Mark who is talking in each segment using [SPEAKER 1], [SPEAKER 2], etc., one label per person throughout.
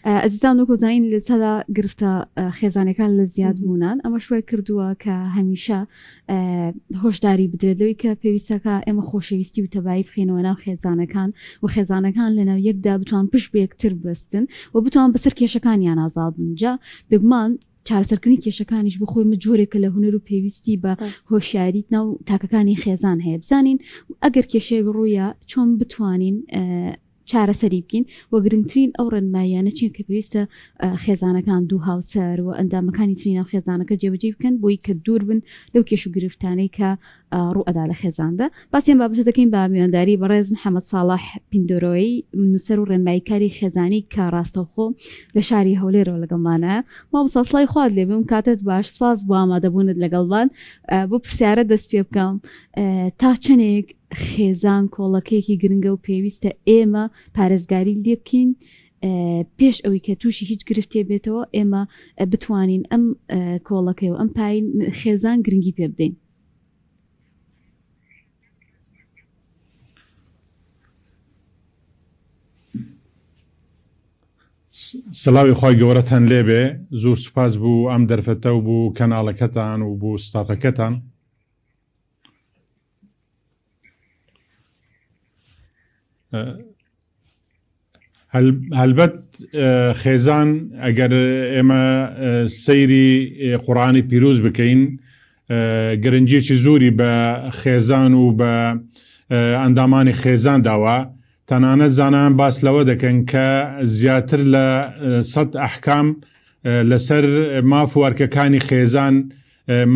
[SPEAKER 1] ئەزیزان وەکو زانین لە سەدا گرفتە خێزانەکان لە زیاد بوونان ئەمە شوای کردووە کە هەمیشە هۆشداری بدرێت لەوەی کە پێویستەکە ئێمە خۆشەویستی و تەبایی بخینەوە ناو خێزانەکان و خێزانەکان لە ناو یەکدا بتوان پشت بەیەکتر بەستن و بتوان بەسەر کێشەکانیان ئازاد بن جا بێگومان چارەسەرکردنی کێشەکانیش بۆ خۆی جۆرێکە لە هونەر و پێویستی بە هۆشیاریت ناو تاکەکانی خێزان هەیە بزانین ئەگەر کێشەیەک ڕوویە چۆن بتوانین چارەسەری بکەین و گرنگترین ئەو ڕێنماییانە چین کە پێویستە خێزانەکان دوو هاوسەر و ئەندامەکانی تری ناو خێزانەکە جێبەجێ بکەن بۆی کە دوور بن لەو کێش و گرفتانەی کە ڕوو ئەدا لە خێزاندا. باسی ئەم بابەتە دەکەین بە میوانداری بەڕێز محەمەد ساڵح پیندۆرۆیی نووسەر و ڕێنماییکاری خێزانی کە ڕاستەوخۆ لە شاری هەولێرەوە لەگەڵمانە. مامۆستا سڵاوی خوات لێ بم کاتت باش سپاس بۆ ئامادەبوونت لەگەڵمان. بۆ پرسیارە دەست پێ بکەم تا چەندێک خێزان کۆڵەکەیەکی گرنگە و پێویستە ئێمە پارێزگاری لێ بکەین پێش ئەوەی کە تووشی هیچ گرفتێ بێتەوە ئێمە بتوانین ئەم کۆڵەکەی و ئەم پاین خێزان گرنگی پێ بدەین.
[SPEAKER 2] سڵاوی خوای گەورەتان لێبێ زۆر سوپاس بوو ئەم دەرفەتە و بوو کەناڵەکەتان و بوو ستافەکەتان. هەلبەت خێزان ئەگەر ئێمە سەیری قورئانی پیرۆز بکەین گرنگیەکی زۆری بە خێزان و بە ئەندامانی خێزان داوە تەنانەت زانایان باس لەوە دەکەن کە زیاتر لە سەد ئەحکام لەسەر ماف و ئەرکەکانی خێزان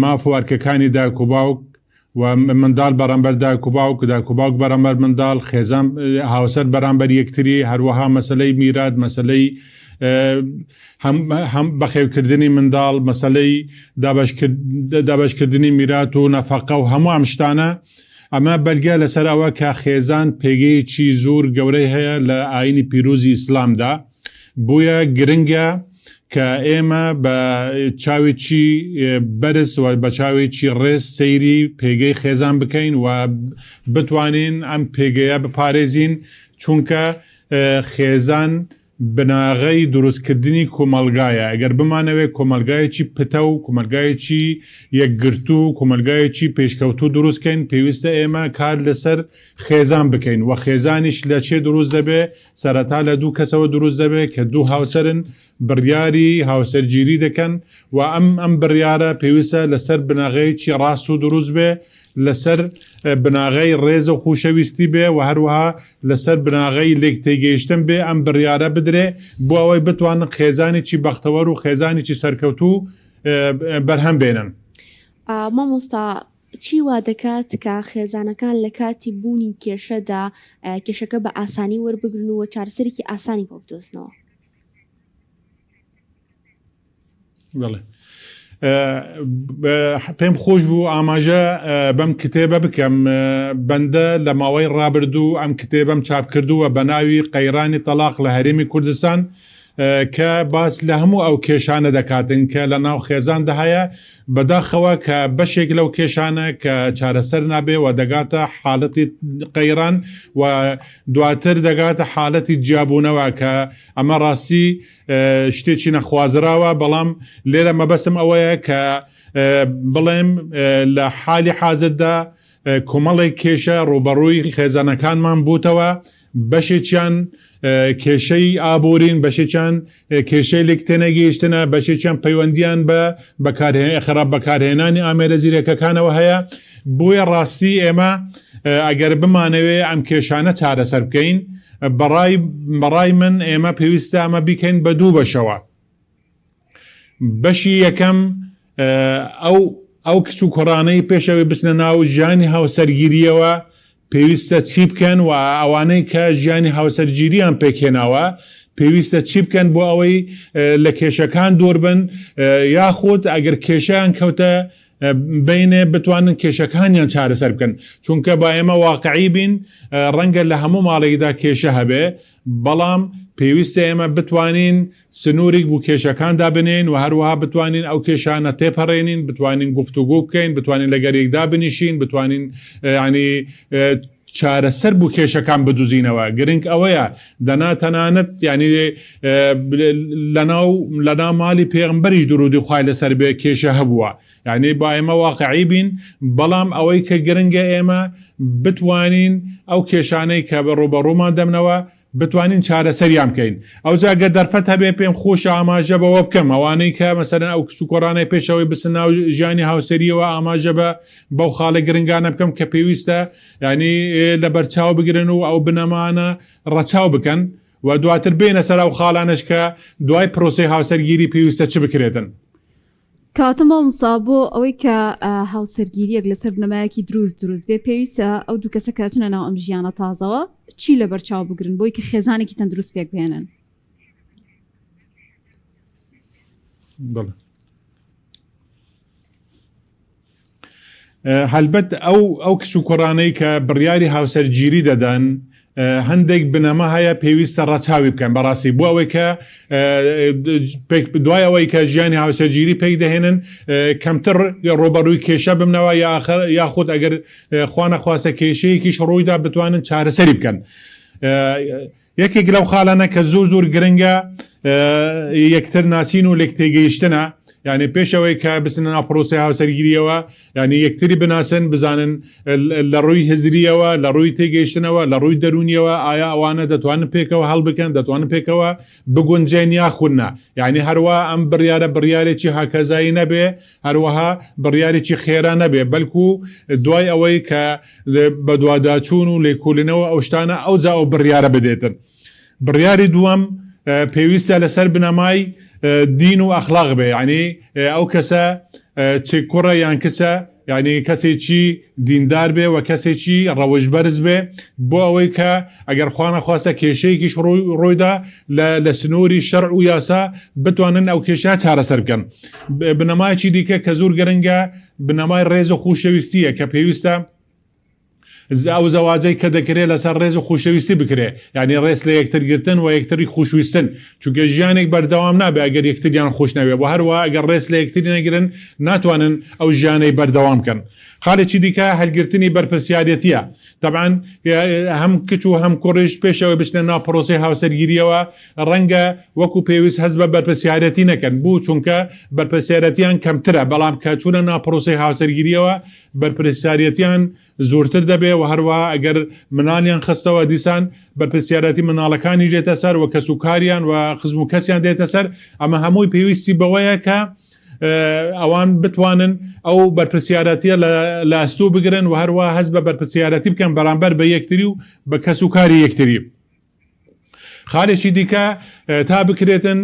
[SPEAKER 2] ماف و ئەرکەکانی دایک و باوک و منداڵ بەرامبەر دایک و باوک، دایک و باوک بەرامبەر منداڵ، خێزان هاوسەر بەرامبەر یەکتری، هەروەها مەسەلەی میرات، مەسەلەی هەم بەخێوکردنی منداڵ، مەسەلەی دابەشکردنی میرات و نەفەقە و هەموو ئەم شتانە، ئەمە بەلگە لەسەر ئەوە کە خێزان پێگەیەکی زۆر گەورەی هەیە لە ئاینی پیرۆزی ئیسلامدا. بۆیە گرنگە کە ئێمە بە چاوێکی بەرز و بە چاوێکی ڕێز سەیری پێگەی خێزان بکەین و بتوانین ئەم پێگەیە بپارێزین چونکە خێزان بناغەی دروستکردنی کۆمەڵگایە ئەگەر بمانەوێت کۆمەلگایەکی پتە و کۆمەلگایەکی یەکگرتوو کۆمەلگایەکی پێشکەوتوو دروستکەین پێویستە ئێمە کار لەسەر خێزان بکەین و خێزانیش لە چێ دروست دەبێ سەرەتا لە دوو کەسەوە دروست دەبێ کە دوو هاوسەرن بڕیاری هاوسەرگیری دەکەن و ئەم ئەم بڕیارە پێویستە لەسەر بناغەیەکی ڕاست و دروست بێ لەسەر بناغەی ڕێز و خوشەویستی بێ و هەروەها لەسەر بناغەی لێک تێگەیشتن بێ ئەم بڕیارە بدرێ بۆ ئەوەی بتوانن خێزانێکی بەختەوەر و خێزانێکی سەرکەوتوو بەرهەم بێنن.
[SPEAKER 3] مامۆستا چی وا دەکات کە خێزانەکان لە کاتی بوونی کێشەدا کێشەکە بە ئاسانی وەربگرن و چارەسەرێکی ئاسانی بۆ بدۆزنەوە؟
[SPEAKER 2] بەڵێ پێم خۆش بوو ئاماژە بەم کتێبە بکەم بەندە لە ماوەی ڕابردوو ئەم کتێبەم چاپ کردووە بە ناوی قەیرانی تەلاق لە هەرێمی کوردستان کە باس لە هەموو ئەو کێشانە دەکاتن کە لە ناو خێزاندا هەیە، بەداخەوە کە بەشێک لەو کێشانە کە چارەسەر نابێ و دەگاتە حالەتی قەیران و دواتر دەگاتە حالەتی جیابوونەوە کە ئەمە ڕاستی شتێکی نەخوازراوە، بەڵام لێرە مەبەسم ئەوەیە کە بڵێم لە حالی حازردا کۆمەڵێک کێشە ڕووبەڕووی خێزانەکانمان بووتەوە، بەشێکیان کێشەی ئابوورین، بەشێکیان کێشەی لێک تێنەگەیشتنە، بەشێکیان پەیوەندییان بە خراپ بەکارهێنانی ئامێرە زیرەکەکانەوە هەیە، بۆیە ڕاستی ئێمە ئەگەر بمانەوێ ئەم کێشانە چارەسەر بکەین، بەڕای من ئێمە پێویستە ئەمە بیکەین بە دوو بەشەوە. بەشی یەکەم ئەو ئەو کچ و کوڕانەی پێشەوەی بچنە ناو ژیانی هاوسەرگیریەوە پێویستە چی بکەن و ئەوانەی کە ژیانی هاوسەرگیریان پێکهێناوە پێویستە چی بکەن بۆ ئەوەی لە کێشەکان دوور بن یاخود ئەگەر کێشیان کەوتە بینێ بتوانن کێشەکانیان چارەسەر بکەن چونکە با ئێمە واقعی بین ڕەنگە لە هەموو ماڵێکدا کێشە هەبێ بەڵام پێویستە ئێمە بتوانین سنووریک بو کێشەکان دابنێین و هەروەها بتوانین ئەو کێشانە تێپەڕێنین، بتوانین گفتوگۆ بکەین، بتوانین لەگەر یەک دابنیشین، بتوانین یانی. چارەسەر بو کێشەکان بدوزینەوە گرنگ ئەوەیە دەنا تەنانەت یانی لەناو لەناو مالی پێغمبەریش درودی خوای لەسەر بێ کێشە هەبووە یانی با ئێمە واقعی بین بەڵام ئەوەی کە گرنگە ئێمە بتوانین ئەو کێشانەی کە بە ڕووبەڕوومان دەبنەوە بتوانین چارەسەریان بکەین ئەوجا گەر دەرفەت هەبێ پێم خۆشە ئاماژە بەوە بکەم ئەوانەی کە مەسەلەن ئەو کچ و کوڕانەی پێش ئەوەی بچنە ناو ژیانی هاوسەریەوە ئاماژە بە بەو خاڵە گرنگانە بکەم کە پێویستە یانی لەبەرچاو بگرن و ئەو بنەمانە ڕەچاو بکەن و دواتر بێنە سەر ئەو خاڵانەش کە دوای پرۆسەی هاوسەرگیری پێویستە چ بکرێتن.
[SPEAKER 1] کەواتە مامۆستا بۆ ئەوەی کە هاوسەرگیریەک لەسەر بنەمایەکی دروست دروست بێ پێویستە ئەو دوو کەسە کە چنە ناو ئەم ژیانە تازەوە چی لەبەر چاو بگرن بۆی کە خێزانێکی تەندروست پێک بهێنن؟
[SPEAKER 2] بەڵێ. هەلبەت ئەو ئەو کچ و کوڕانەی کە بڕیاری هاوسەرگیری دەدەن هەندێک بنەما هەیە پێویستە ڕەچاوی بکەن بەڕاستی بۆ ئەوەی کە دوای ئەوەی کە ژیانی هاوسەرگیری پێک دەهێنن کەمتر ڕوبەڕووی کێشە ببنەوە یاخود ئەگەر خوانەخواستە کێشەیەکیش ڕوویدا بتوانن چارەسەری بکەن. یەکێک لەو خالانە کە زۆر زۆر گرنگە یەکتر ناسین و لێک تێگەیشتنە یعنی پێش ئەوەی کە بچنە ناو پرۆسەی هاوسەرگیریەوە یعنی یەکتری بناسن بزانن لە ڕووی هزریەوە لە ڕووی تێگەیشتنەوە لە ڕووی دەرونیەوە ئایا ئەوانە دەتوانن پێکەوە هەڵبکەن دەتوانن پێکەوە بگونجێن یاخود نا یعنی هەروە ئەم بڕیارە بڕیارێکی هاکەزایی نەبێ هەروەها بڕیارێکی خێرا نەبێ بەلکو دوای ئەوەی کە بەدواداچوون و لێکۆلینەوە ئەو شتانە ئەوجا ئەو بڕیارە بدێتن. بڕیاری دووەم پێویستە لەسەر بنەمای دین و ئەخلاق بێ یعنی ئەو کەسە چ کوڕە یان کچە یعنی کەسێکی دیندار بێ و کەسێکی ڕەوش بەرز بێ بۆ ئەوەی کە ئەگەر خوانەخواستە کێشەیەکیش ڕوویدا لە سنووری شەرع و یاسا بتوانن ئەو کێشە چارەسەر بکەن. بنەمایەکی دیکە کە زۆر گرنگە بنەمای ڕێز و خۆشەویستییە کە پێویستە ئەو زەواجەی کە دەکرێت لەسەر ڕێز و خۆشەویستی بکرێ یعنی ڕێز لە یەکتر گرتن و یەکتری خۆشویستن چونکە ژیانێک بەردەوام نابێ ئەگەر یەکتریان خۆش نەوێ و هەروە ئەگەر ڕێز لە یەکتری نەگرن ناتوانن ئەو ژیانەی بەردەوام بکەن خاڵێکی دیکە هەلگرتنی بەرپرسیارەتیە تەبعەن هەم کچ و هەم کوڕیش پێشەوەی بچنە ناو پرۆسەی هاوسەرگیریەوە ڕەنگە وەکو پێویست هەست بە بەرپرسیارەتی نەکەن بوو چونکە بەرپرسیارەتیان کەمترە بەڵام کە چوونە ناو پرۆسەی هاوسەرگیریەوە بەرپرسیارەتیان زۆرتر دەبێ و هەروەها ئەگەر مناڵیان خستەوە دیسان بەرپرسیارەتی مناڵەکانیش دێتە سەر و کەس و کاریان و خزم و کەسیان دێتە سەر ئەمە هەمووی پێویستی بەوەیە کە ئەوان بتوانن ئەو بەرپرسیارەتیە لە ئەستۆ بگرن و هەروە هەست بە بەرپرسیارەتی بکەن بەرامبەر بە یەکتری و بە کەس و کاری یەکتری. خالێکی دیکە تا بکرێتن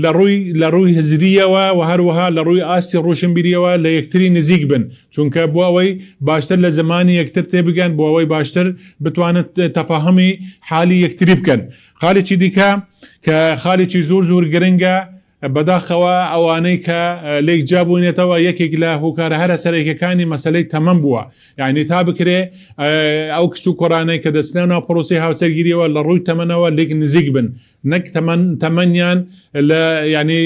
[SPEAKER 2] لە ڕووی لە ڕووی هزریەوە و هەروەها لە ڕووی ئاستی ڕۆشنبیریەوە لە یەکتری نزیک بن چونکە بۆ ئەوەی باشتر لە زمانی یەکتر تێبگەن بۆ ئەوەی باشتر بتوانن تەفاهمی حالی یەکتری بکەن خالێکی دیکە کە خالێکی زۆر زۆر گرنگە بەداخەوە ئەوانەی کە لێک جیا بووینەتەوە یەکێک لە هۆکارە هەرە سەرەکیەکانی مەسەلەی تەمەن بووە یعنی تا بکرێ ئەو کچ و کوڕانەی کە دەچنە ناو پرۆسەی هاوسەرگیریەوە لە ڕووی تەمەنەوە لێک نزیک بن نەک تەمەن تەمەنیان لە یعنی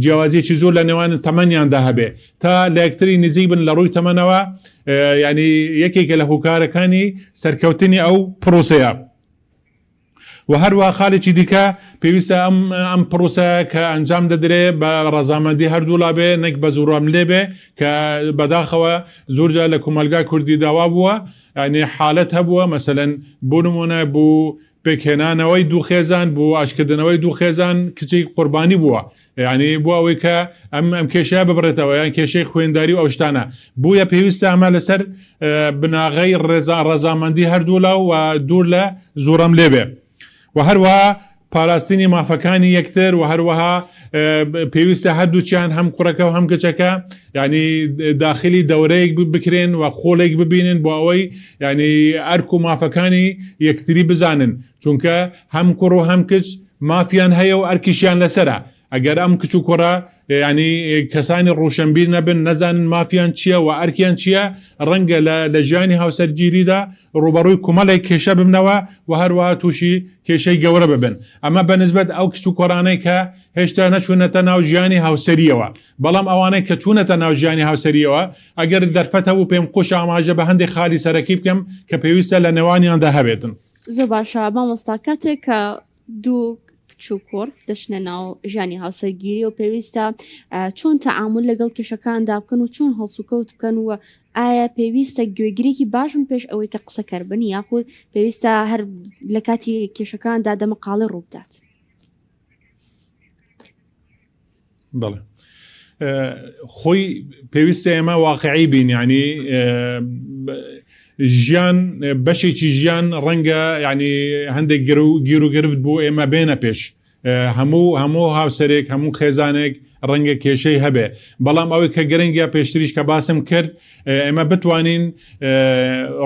[SPEAKER 2] جیاوازیەکی زۆر لە نێوان تەمەنیاندا هەبێ تا لە یەکتری نزیک بن لە ڕووی تەمەنەوە یعنی یەکێکە لە هۆکارەکانی سەرکەوتنی ئەو پرۆسەیە. و هەروەها خالێکی دیکە پێویستە ئەم ئەم پرۆسە کە ئەنجام دەدرێ بە ڕەزامەندی هەردوولا بێ نەک بە زۆرەملێ بێ کە بەداخەوە زۆرجار لە کۆمەلگای کوردی داوا بووە یعنی حالەت هەبووە مەسەلەن بۆ نمونە بۆ پێکهێنانەوەی دوو خێزان بۆ ئاشکردنەوەی دوو خێزان کچێک قوربانی بووە یانی بۆ ئەوەی کە ئەم ئەم کێشەیە ببڕێتەوە یان کێشەی خوێنداری و ئەو شتانە بوویە پێویستە ئەمە لەسەر بناغەی ڕێزا ڕەزامەندی هەردوولا و دوور لە زۆرەم لێبێ و هەروەها پاراستنی مافەکانی یەکتر و هەروەها پێویستە هەردووچیان هەم کوڕەکە و هەم کچەکە ینی داخلی دەورەیەک بکرێن و خۆڵێک ببینن بۆ ئەوەی ینی ئەرک و مافەکانی یەکتری بزانن چونکە هەم کوڕ و هەم کچ مافیان هەیە و ئەرکیشیان لەسەرە، ئەگەر ئەم کچ و کوڕە ینی کەسانی ڕوشنبیر نەبن نەزانن مافیان چییە و ئەرکیان چییە ڕەنگە لە ژیانی هاوسەرگیریدا ڕووبەڕووی کومەڵێک کێشە ببنەوە و هەروەها تووشی کێشەی گەورە ببن ئەمە بە نسبەت ئەو کچ و کۆڕانەی کە هێشتا نەچوونەتە ناو ژیانی هاوسەریەوە بەڵام ئەوانەی کە چوونەتە ناو ژیانی هاوسەریەوە ئەگەر دەرفەت هەبوو پێم خۆشە ئاماژە بە هەندێک خالی سەرەکی بکەم کە پێویستە لە نێوانیاندا هەبێتن.
[SPEAKER 3] زۆر باشە مامۆستا کاتێک کە دوو کچ و کوڕ دەچنە ناو ژیانی هاوسەرگیری و پێویستە چۆن تەعامول لەگەڵ کێشەکاندا بکەن و چۆن هەڵسوکەوت بکەن و ئایا پێویستە گوێگرێکی باشن پێش ئەوەی کە قسەکەر بن یاخود پێویستە هەر لە کاتی کێشەکاندا دەمەقاڵێ ڕووبدات؟
[SPEAKER 2] بەڵێ خۆی پێویستە ئێمە واقعی بین ینی ژیان بەشێکی ژیان ڕەنگە ینی هەندێک گیر و گرفت بۆ ئێمە بێنە پێش هەموو هەموو هاوسەرێک هەموو خێزانێک ڕەنگە کێشەی هەبێ بەڵام ئەوەی کە گرنگە پێشتریش کە باسم کرد ئێمە بتوانین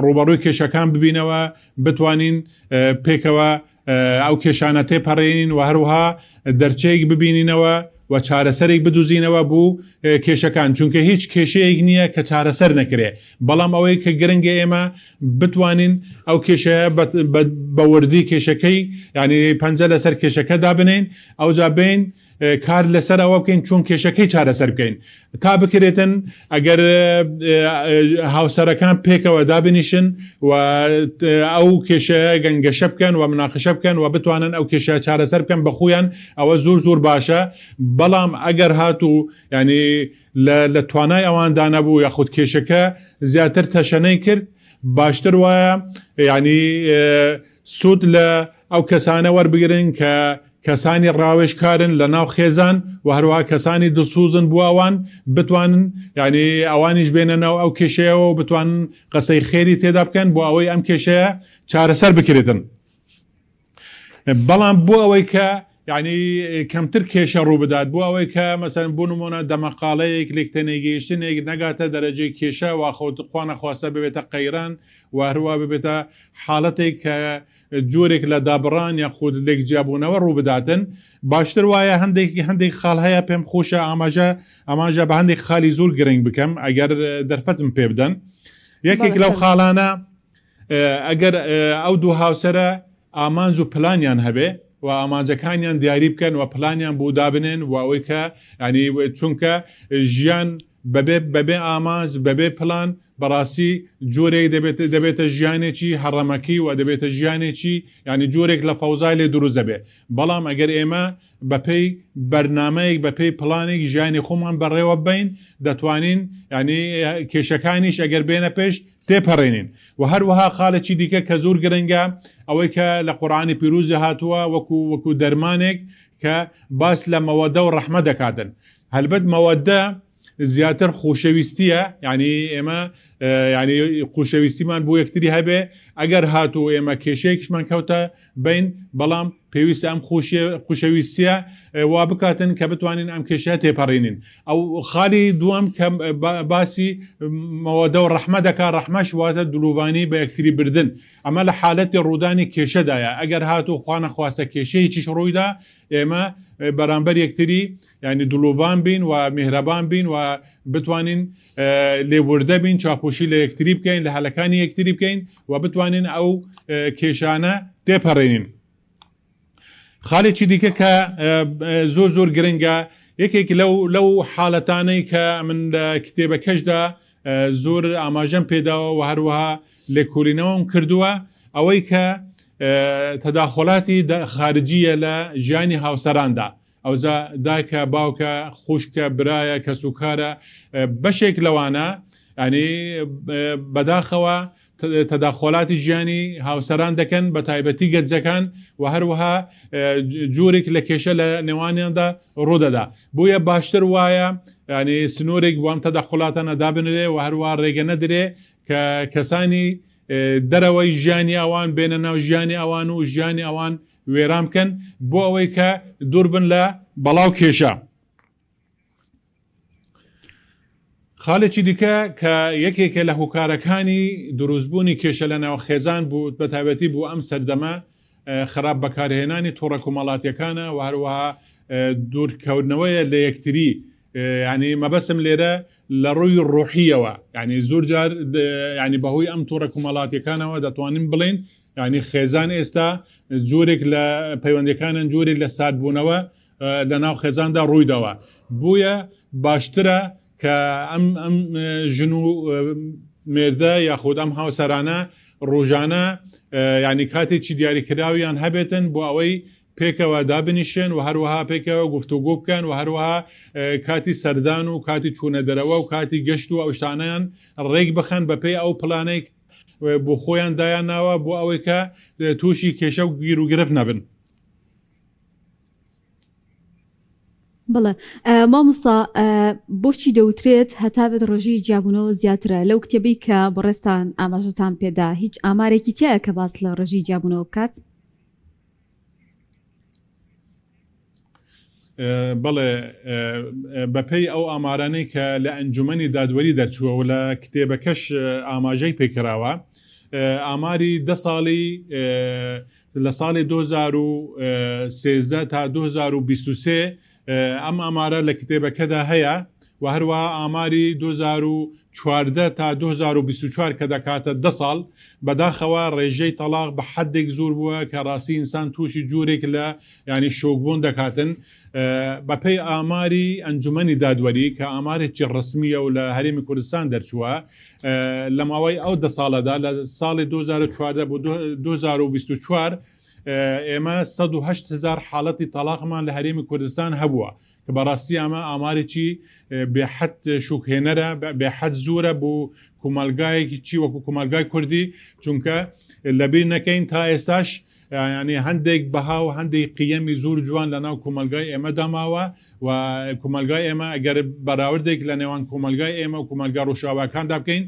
[SPEAKER 2] ڕوبەڕووی کێشەکان ببینەوە بتوانین پێکەوە ئەو کێشانە تێپەڕێنین و هەروەها دەرچەیەک ببینینەوە و چارەسەرێک بدوزینەوە بو کێشەکان چونکە هیچ کێشەیەک نییە کە چارەسەر نەکرێ بەڵام ئەوەی کە گرنگە ئێمە بتوانین ئەو کێشەیە بە وردی کێشەکەی ینی پەنجە لەسەر کێشەکە دابنین ئەوجا بین کار لەسەر ئەوە بکەین چۆن کێشەکەی چارەسەر بکەین تا بکرێتن ئەگەر هاوسەرەکان پێکەوە دابنیشن و ئەو کێشەیە گەنگەشە بکەن و مناقشە بکەن و بتوانن ئەو کێشە چارەسەر بکەن بە خۆیان ئەوە زۆر زۆر باشە بەڵام ئەگەر هاتوو ینی لە توانای ئەواندا نەبوو یاخود کێشەکە زیاتر تەشەنەی کرد باشتر وایە ینی سوود لە ئەو کەسانە وەربگرن کە کەسانی ڕاوێژکارن لە ناو خێزان و هەروەها کەسانی دڵسوزن بۆ ئەوان بتوانن یعنی ئەوانیش بێنە ناو ئەو کێشەیەوە و بتوانن قسەی خێری تێدا بکەن بۆ ئەوەی ئەم کێشەیە چارەسەر بکرێتن بەڵام بۆ ئەوەی کە یعنی کەمتر کێشە ڕوو بدات بۆ ئەوەی کە مەسەن بۆ نمۆنە دەمەقاڵەیەک لێکتەنێگەیشتنێک نەگاتە دەرەجەی کێشە واخۆت خوانەخواستە ببێتە قەیران و هەروە ببێتە حاڵەتێک کە جۆرێک لە دابڕان یاخود لێک جیابوونەوە ڕووبداتن باشتر وایە هەندێک هەندێک خاڵ هەیە پێم خۆشە ئاماژە ئاماژە بە هەندێک خالی زۆر گرنگ بکەم ئەگەر دەرفەتم پێ بدەن یەکێک لەو خاڵانە ئەگەر ئەو دوو هاوسەرە ئامانج و پلانیان هەبێ و ئامانجەکانیان دیاری بکەن و پلانیان بۆ دابنێن و ئەوەی کە ینی چونکە ژیان بەبێ بەبێ ئامانج بەبێ پلان بەڕاستی جۆرێک دەبێت دەبێتە ژیانێکی هەڕەمەکی و دەبێتە ژیانێکی یعنی جۆرێک لە فەوزای لێ دروست دەبێت بەڵام ئەگەر ئێمە بەپێی بەرنمەیەک بەپێی پلانێک ژیانی خۆمان بەڕێوە بین دەتوانین ینی کێشەکانیش ئەگەر بێنە پێش تێپەڕێنین و هەروەها خاڵێکی دیکە کە زۆر گرنگە ئەوەی کە لە قورآانی پیرۆزی هاتووە وەکو وەکو دەرمانێک کە باس لە مەوەدە و ڕەحمە دەکاتن هەلبەت مەوەدە زیاتر خۆشەویستیە یعنی ئێمە یعنی خۆشەویستیمان بۆ یەکتری هەبێ ئەگەر هاتوو ئێمە کێشەیەکیشمان کەوتە بین بەڵام پێویستە ئەم خۆشەویستیە وا بکاتن کە بتوانین ئەم کێشە تێپەڕینین ئەو خالی دووەم کە باسی مەوەدە و ڕەحمە دەکا ڕەحمەش واتە دلوڤانی بە یەکتری بردن ئەمە لە حالەتی ڕوودانی کێشەدایە ئەگەر هاتوو خوانەخواستە کێشەیەکیش ڕوویدا ئێمە بەرامبەر یەکتری یعنی دلۆڤان بین و میهرەبان بین و بتوانین لێبوردە بین چاپۆشی لە یەکتری بکەین لە هەلەکانی یەکتری بکەین و بتوانین ئەو کێشانە تێپەڕێنین خاڵێکی دیکە کە زۆر زۆر گرنگە یەکێک لەو لەو حالەتانەی کە من لە کتێبەکەشدا زۆر ئاماژەم پێداوە و هەروەها لێکۆلینەوەم کردووە ئەوەی کە تەداخۆلاتی خارجیە لە ژیانی هاوسەراندا ئەوجا دایکە باوکە خوشکە برایە کەسوکارە بەشێک لەوانە ینی بەداخەوە تەداخۆلاتی ژیانی هاوسەران دەکەن بە تایبەتی گەنجەکان و هەروەها جۆرێک لە کێشە لە نێوانیاندا ڕوودەدا بۆیە باشتر وایە ینی سنوورێک بۆ ئەم تەداخلاتانە دابنرێ و هەروە ڕێگە نەدرێ کە کەسانی دەرەوەی ژیانی ئەوان بێنە ناو ژیانی ئەوان و ژیانی ئەوان وێران بکەن بۆ ئەوەی کە دوور بن لە بەڵا و کێشە. خاڵێکی دیکە کە یەکێکە لە هۆکارەکانی دروستبوونی کێشە لە ناو خێزان بوو بە تایبەتی بۆ ئەم سەردەمە خراپ بەکارهێنانی تۆڕە کۆمەڵاتیەکانە و هەروەها دوورکەوتنەوەیە لە یەکتری. ینی مەبەسم لێرە لە ڕووی ڕۆحیەوە ینی زۆر جار ینی بەهۆی ئەم تۆڕە کومەڵاتیەکانەوە دەتوانین بڵێن ینی خێزان ئێستا جۆرێک لە پەیوەندەکانن جۆرێک لە ساردبوونەوە لە ناو خێزاندا ڕوویداوە بۆیە باشترە کە ئەم ئەم ژن و مێردە یاخود ئەم هاوسەرانە ڕۆژانە ینی کاتێکی دیاریکراویان هەبێتن بۆ ئەوەی پێکەوە دابنیشن و هەروەها پێکەوە گفتوگۆ بکەن و هەروەها کاتی سەردان و کاتی چوونە دەرەوە و کاتی گەشت و ئەو شتانەیان ڕێک بخەن بەپێی ئەو پلانەی بۆ خۆیان دایان ناوە بۆ ئەوەی کە تووشی کێشە و گیر و گرفت نەبن.
[SPEAKER 1] بەڵێ مامۆستا بۆچی دەوترێت هەتا بێت ڕێژەی جیابوونەوە زیاترە لەو کتێبەی کە بەڕێزتان ئاماژەتان پێدا هیچ ئامارێکی تایە کە باس لە ڕێژەی جیابوونەوە بکات؟
[SPEAKER 2] بەڵێ بەپێی ئەو ئامارانەی کە لە ئەنجومەنی دادوەری دەرچووە و لە کتێبەکەش ئاماژەی پێکراوە ئاماری دە ساڵی لە ساڵی 2013 تا 2023 ئەم ئامارە لە کتێبەکەدا هەیە و هەروەها ئاماری 2014 تا 2024 کە دەکاتە دە ساڵ، بەداخەوە ڕێژەی تەڵاق بە حەدێک زۆر بووە کە ڕاستی ئینسان تووشی جورێک لە یانی شۆکبوون دەکاتن. بەپێی ئاماری ئەنجومەنی دادوەری کە ئامارێکی ڕەسمییە و لە هەرێمی کوردستان دەرچووە لە ماوەی ئەو دە ساڵەدا لە ساڵی 2014 بۆ 2024 ئێمە 108 هزار حاڵەتی تەڵاقمان لە هەرێمی کوردستان هەبووە کە بەڕاستی ئەمە ئامارێکی بێحەد شوکهێنەرە بێحەد زۆرە بۆ کومەلگایەکی چی وەکو کومەلگای کوردی چونکە لەبیر نەکەین تا ئێستاش ینی هەندێک بەها و هەندێک قیەمی زۆر جوان لە ناو کۆمەلگای ئێمەدا ماوە و کۆمەلگای ئێمە ئەگەر بەراوردێک لە نێوان کۆمەلگای ئێمە و کۆمەلگا ڕۆژئاواکاندا بکەین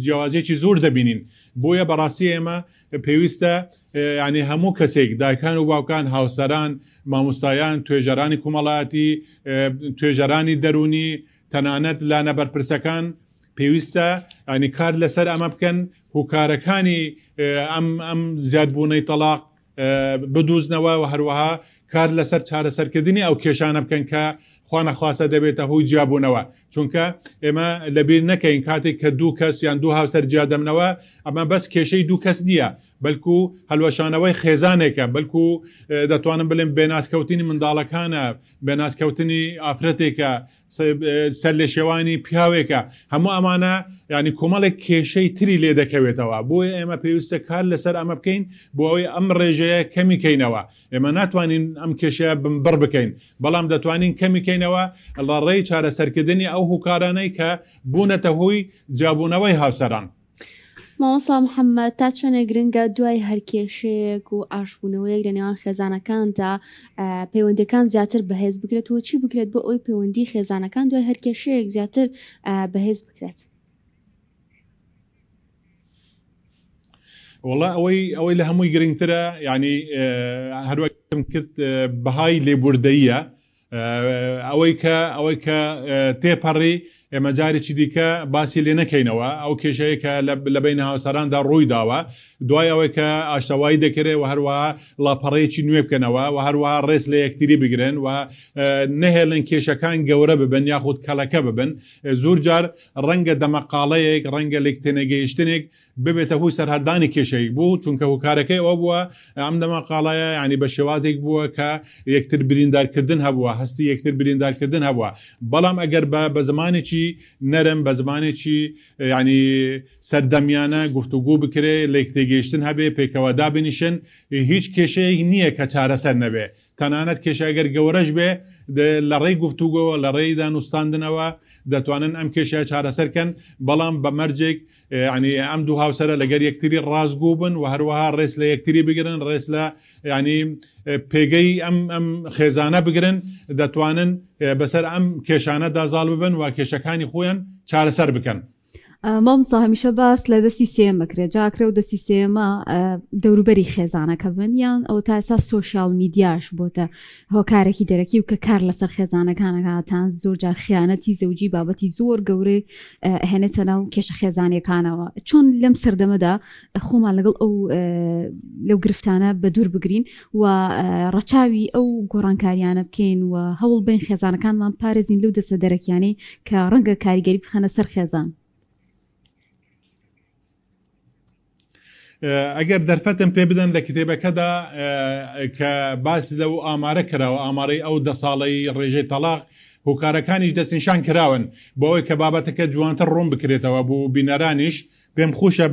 [SPEAKER 2] جیاوازیەکی زۆر دەبینین بۆیە بەڕاستی ئێمە پێویستە یانی هەموو کەسێک دایکان و باوکان هاوسەران مامۆستایان توێژەرانی کۆمەڵایەتی توێژەرانی دەروونی تەنانەت لانە بەرپرسەکان پێویستە ینی کار لەسەر ئەمە بکەن هوکارەکانی ئەم ئەم زیادبوونەی تەلاق بدوزنەوە و هەروەها کار لەسەر چارەسەرکردنی ئەو کێشانە بکەن کە خوانەخواستە دەبێتە هۆی جیابوونەوە چونکە ئێمە لەبیر نەکەین کاتێک کە دوو کەس یان دوو هاوسەر جیا دەبنەوە ئەمە بەس کێشەی دوو کەس نییە بەلکو هەلوەشانەوەی خێزانێکە بەلکو دەتوانم بلێم بێنازکەوتنی منداڵەکانە بێنازکەوتنی ئافرەتێکە سەرلێشێوانی پیاوێکە هەموو ئەمانە ینی کۆمەڵێک کێشەی تری لێ دەکەوێتەوە بۆیە ئێمە پێویستە کار لەسەر ئەمە بکەین بۆ ئەوەی ئەم ڕێژەیە کەمی کەینەوە ئێمە ناتوانین ئەم کێشەیە بنبڕ بکەین بەڵام دەتوانین کەمی کەینەوە لە ڕێی چارەسەرکردنی ئەو هۆکارانەی کە بوونەتە هۆی جیابوونەوەی هاوسەران.
[SPEAKER 3] مامۆستا محەممەد تا چەندێک گرنگە دوای هەر کێشەیەک و ئاشبوونەوەیەک لە نێوان خێزانەکاندا پەیوەندەکان زیاتر بەهێز بکرێت و چی بکرێت بۆ ئەوی پەیوەندی خێزانەکان دوای هەر کێشەیەک زیاتر بەهێز بکرێت؟
[SPEAKER 2] وەڵا ئەوەی ئەوەی لە هەمووی گرنگترە یعنی هەروەکم کرد بەهای لێبوردەیە ئەوەی کە ئەوەی کە تێپەڕی ئێمە جارێکی دیکە باسی لێ نەکەینەوە ئەو کێشەیە کە لە بین هاوسەراندا ڕووی داوە دوای ئەوەی کە ئاشتەوایی دەکرێ و هەروەها لاپەڕەیەکی نوێ بکەنەوە و هەروەها ڕێز لە یەکتری بگرن و نەهێڵن کێشەکان گەورە ببن یاخود کەڵەکە ببن زۆر جار ڕەنگە دەمەقاڵەیەک ڕەنگە لێکتێنەگەیشتنێک ببێتە هۆی سەرهەڵدانی کێشەیەک بوو، چونکە هۆکارەکەی ئەوە بووە ئەم دەمەقاڵەیە یانی بە شێوازێک بووە کە یەکتر بریندارکردن هەبووە، هەستی یەکتر بریندارکردن هەبووە، بەڵام ئەگەر بە بە زمانێکی نەرم، بە زمانێکی یانی سەردەمیانە گفتوگۆ بکرێ، لێکتێگەیشتن هەبێ، پێکەوە دابنیشن، هیچ کێشەیەک نییە کە چارەسەر نەبێ. تەنانەت کێشە ئەگەر گەورەش بێ لە ڕێی گفتوگۆوە، لە ڕێی دانوستاندنەوە دەتوانن ئەم کێشەیە چارەسەر کەن، بەڵام بە مەرجێک یانی ئەم دوو هاوسەرە لەگەر یەکتری ڕاستگۆ بن و هەروەها ڕێز لە یەکتری بگرن، ڕێز لە یانی پێگەی ئەم ئەم خێزانە بگرن، دەتوانن بەسەر ئەم کێشانەدا زاڵ ببن و کێشەکانی خۆیان چارەسەر بکەن.
[SPEAKER 1] مامۆستا هەمیشە باس لە دەستی سێیەم ئەکرێت جا ئەکرێ و دەستی سێیەمە دەوروبەری خێزانەکە بن یان ئەو تا ئێستا سۆشیال میدیاش بۆتە هۆکارێکی دەرەکی و کە کار لەسەر خێزانەکانەکاتان زۆر جار خیانەتی زەوجی بابەتی زۆر گەورەی هێنێتە ناو کێشە خێزانیەکانەوە چۆن لەم سەردەمەدا خۆمان لەگەڵ ئەو لەو گرفتانە بە دوور بگرین و ڕەچاوی ئەو گۆڕانکاریانە بکەین و هەوڵ بین خێزانەکانمان پارێزین لەو دەستە دەرەکیانەی کە ڕەنگە کاریگەری بخەنە سەر خێزان.
[SPEAKER 2] ئەگەر دەرفەتم پێ بدەن لە کتێبەکەدا کە باس لەو ئامارە کراوە ئامارەی ئەو دە ساڵەی ڕێژەی تەلاق هۆکارەکانیش دەستنیشان کراون بۆ ئەوەی کە بابەتەکە جوانتر ڕوون بکرێتەوە بۆ بینەرانیش پێم خوشە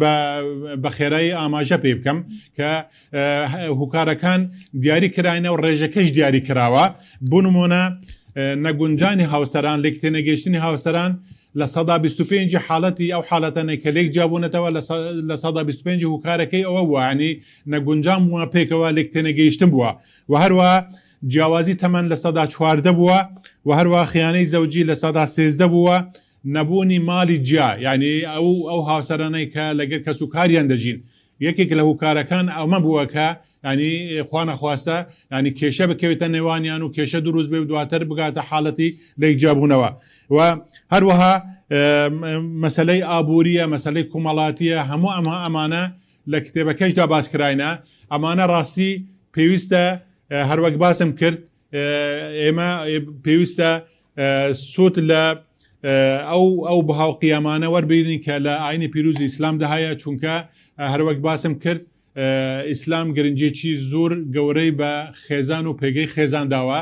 [SPEAKER 2] بە خێرایی ئاماژە پێ بکەم کە هوکارەکان دیاری کراینە و ڕێژەکەش دیاری کراوە بۆ نمونە نەگونجانی هاوسەران لێک تێنەگەیشتنی هاوسەران 25% حاڵەتی ئەو حاڵەتانەی کە لێک جیابوونەتەوە 25% هوکارەکەی ئەوە بووە ینی نەگونجان بووە پێکەوە لێک تێنەگەیشتن بووە و هەروە جیاوازی تەمەن 14% بووە و هەروە خیانەی زەوجی 13% بووە نەبوونی ماڵی جیا یانی ئەو ئەو هاوسەرانەی کە لەگەر کەس و کاریان دەژین یەکێک لە هوکارەکان ئەمە بووە کە ینی خوانەخواستە ینی کێشە بکەوێتە نێوانیان و کێشە دروست بێ و دواتر بگاتە حاڵەتی لێک جیابوونەوە و هەروەها مەسلەی ئابووریە مەسلەی کۆمەڵاتیە هەموو ئەمە ئەمانە لە کتێبەکەشدا باس کراینە ئەمانە ڕاستی پێویستە هەروەک باسم کرد ئێمە پێویستە سوود لە ئەو ئەو بەها و قیامانە وەربگرین کە لە ئاینی پیرۆزی ئیسلامدا هەیە چونکە هەروەک باسم کرد ئیسلام گرنگێکی زۆر گەورەی بە خێزان و پێگەی خێزان داوە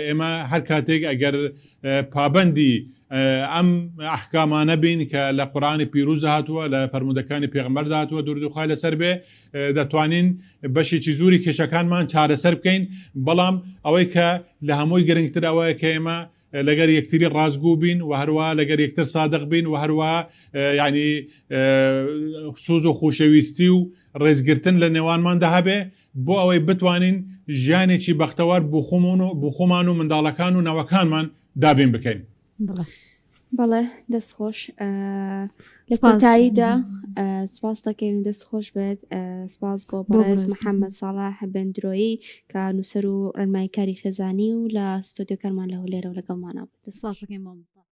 [SPEAKER 2] ئێمە هەر کاتێک ئەگەر پابندی ئەم ئەحکامانە بین کە لە قورآانی پیرۆز هاتووە لە فەرمودەکانی پێغمبەردا هاتووە درودخوای لەسەر بێ دەتوانین بەشێکی زۆری کێشەکانمان چارەسەر بکەین، بەڵام ئەوەی کە لە هەمووی گرنگتر ئەوەیە کە ئێمە لەگەر یەکتری ڕاستگو بین و هەروە لەگەر یەکتر سادق بین و هەروە ینی سوز و خۆشەویستی و ڕێزگرتن لە نێوانماندا هەبێ بۆ ئەوەی بتوانین ژیانێکی بەختەوەر بۆ خۆمون و بۆ خۆمان و منداڵەکان و نەوەکانمان دابین بکەین.
[SPEAKER 3] بەڵێ دەست خۆش لە کۆتاییدا سپاس دەکەین و دەست خۆش بێت سپاس بۆ بەڕێز محەممەد ساڵح بەندرۆیی کە نووسەر و ڕێنماییکاری خێزانی و لە ستۆدیۆکانمان لە هەولێرەوە لەگەڵمانە
[SPEAKER 1] دەست سپاس دەکەین مامۆستا.